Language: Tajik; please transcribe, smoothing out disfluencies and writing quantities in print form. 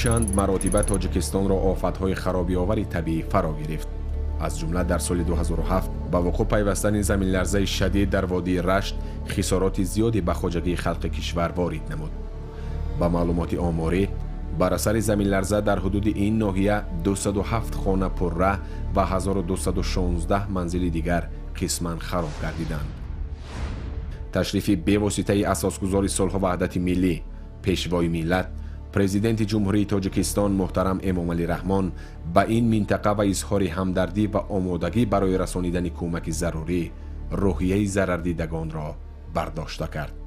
Чанд маротиба Тоҷикистонро офатҳои харобиовари табиӣ фаро гирифт. Аз ҷумла дар соли 2007 ба вуқӯъ пайвастани заминларзаи шадид дар водии Рашт хисороти зиёде ба хоҷагии халқи кишвар ворид намуд. Ба маълумоти оморӣ, бар асари заминларза дар ҳудуди ин ноҳия 207 хона пурра ва 1216 манзили дигар қисман хароб гардиданд. Ташрифи бевоситаи асосгузори сулҳу ваҳдати миллӣ, Пешвои миллат, Президенти Ҷумҳурии Тоҷикистон муҳтарам Эмомалӣ Раҳмон ба ин минтақа ва изҳори ҳамдардӣ ва омодагӣ барои расонидани кӯмаки зарурӣ рӯҳияи зарардидагонро бардошта кард.